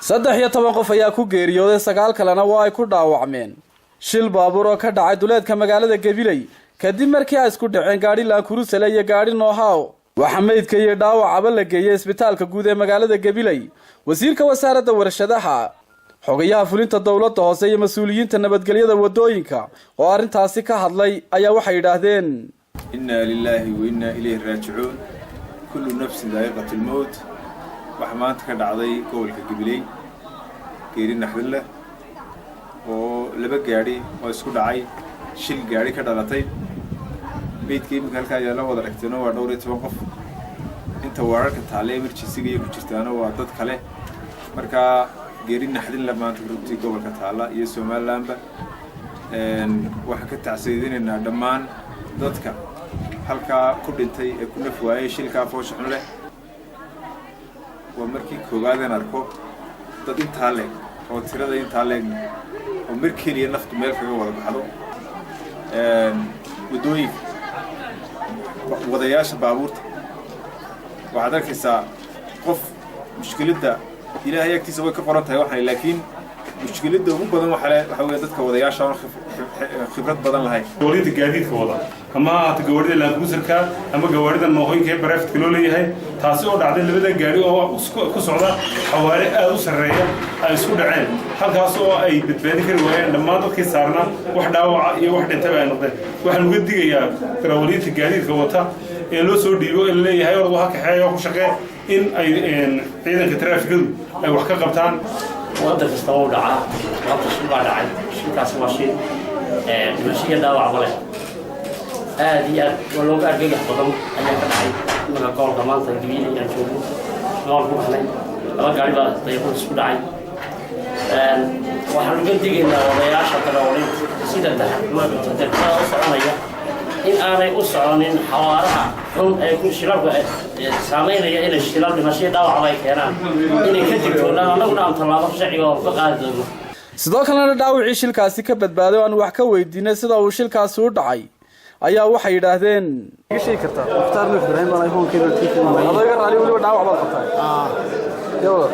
13 qof ayaa ku geeriyooday, 9 kalena waa ay ku dhaawacmeen shil baabuur oo ka dhacay duleedka magaalada Gabiley, kadib markii ay isku dhaceen gaadhi Land Cruiser iyo gaadhi Noah. Waxaa meydka iyo dhaawacaba la geeyey isbitaalka guud ee magaalada Gabiley. Wasiirka wasaaradda warshadaha, xogayaha fulinta dowladda hoose iyo mas-uuliyiinta nabadgelyada wadooyinka oo arrintaasi ka hadlay ayaa waxay yidhaahdeen: إنا لله وإنا إليه راجعون، كل نفس ذائقة الموت. Waxaa maanta ka dhacday gobolka Gabiley geeri naxdin leh oo laba gaadhi oo isku dhacay, shil gaadhi ka dhalatay. Meydka iminka halkaa yaalla wada aragteeno waa dhowr iyo toban qof. Inta wararka taalle emergency-ga iyo ku jirtaana waa dad kale. Markaa geeri naxdin leh maanta runtii gobolka taalla iyo Somalilandba. Waxaan ka tacsiyadinaynaa dhammaan dadka halkaa ku dhintay ee ku naf waayey shilkaa foosha xun leh. Waa markii koowaadaan arko dad intaa leeg oo tirada intaa leegna oo mar keliya naftu meel kaga wada baxdo. Waddooyinka, wadayaasha baabuurta, waxaad arkaysaa qof mushkiladda Ilaahay agtiisa way ka qoran tahay waxaan, laakiin mushkiladda ugu badan waxa le waxa weeye dadka wadayaasha oon khibrad badan lahayn. Gawaarida gaadiidka wada, ama ha ahaato gawaarida Land Cruiser-ka ama gawaarida Noah-ooyinka ee private-ka loo leeyahay, taasi oo dhacday labada gaari oo ku socda xawaare aad u sarreeya ay isku dhaceen, halkaas oo ay badbaadi kari waayeen dhammaan dadkii saarnaa, wax dhaawaca iyo wax dhintaba ay noqdeen. Waxaan uga digayaa darawaliinta gaadiidka wata ee loo soo dhiibo ee laleeyahay ordu ha kaxeeyo, ku shaqee, in ay ciidanka taraafikadu ay wax ka qabtaan. Waddan kasta wuu dhacaa. Maanta shil baa dhacay. Shilkaasi waa shil dhimasho iyo dhaawacba leh, aad iyo aad waa looga argagax badan ayaa ka dhacay. Imanka gobolka maanta Gabiiley aan joogno nool ku baxnay, laba gaari baa dariiqada isku dhacay. Waxaan uga digaynaa wadayaasha darawaliinta sida taxadarada u soconaya in aanay u soconin xawaaraha xun ee ku shilalku saamaynaya, inay shilal dhimasho dhaawacba ay keenaan, inay ka digtoonaan. Annaguna aan tallaabo sharciga oo ka qaadi doono. Sidoo kalena dhaawacii shilkaasi ka badbaaday oo aan wax ka weydiinay sida uu shilkaasi u dhacay ayaa waxay yidhaahdeen: Sheegi kartaa? Mukhtaar Nuux Ibraahim baan iPhone Cable TV. Adoo iga raali, weliba dhaawac baad qabtaa. Yawada.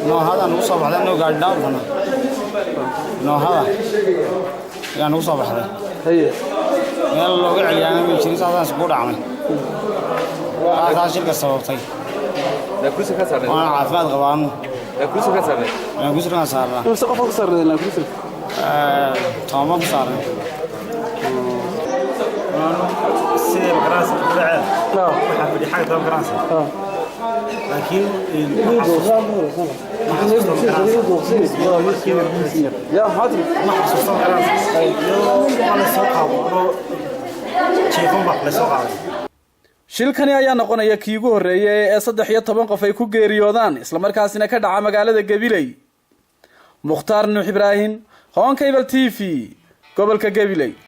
Noah-da nugu soo baxday anoo gaari dhaawacna. Noah-da ayaa nugu soo baxday. Haye. Meel looga celiyaana ma jirin, saasaan iskugu dhacnay. Taasaa shilka sababtay. Waana caafimaad qabaanu. Land Cruiser-kaan saarnaa. Imse qof ku saarnay Land Cruiser? 10 ku saarnay. Sidee magaranaysa ku dhaceen? Waxaa fadhi xagga daba, garanaysa, laakiin ma xasuusto, magaranaysa. Ya, maxaa tiri? Ma xasuusto, magaranaysa, iyadoo waa lasoo qaado anoo jiifan ba lasoo qaaday. Shilkani ayaa noqonaya kii ugu horreeyay ee 13 qof ay ku geeriyoodaan, islamarkaasina ka dhaca magaalada Gabiley. Mukhtaar Nuux Ibraahim, Horn Cable TV, gobolka Gabiley.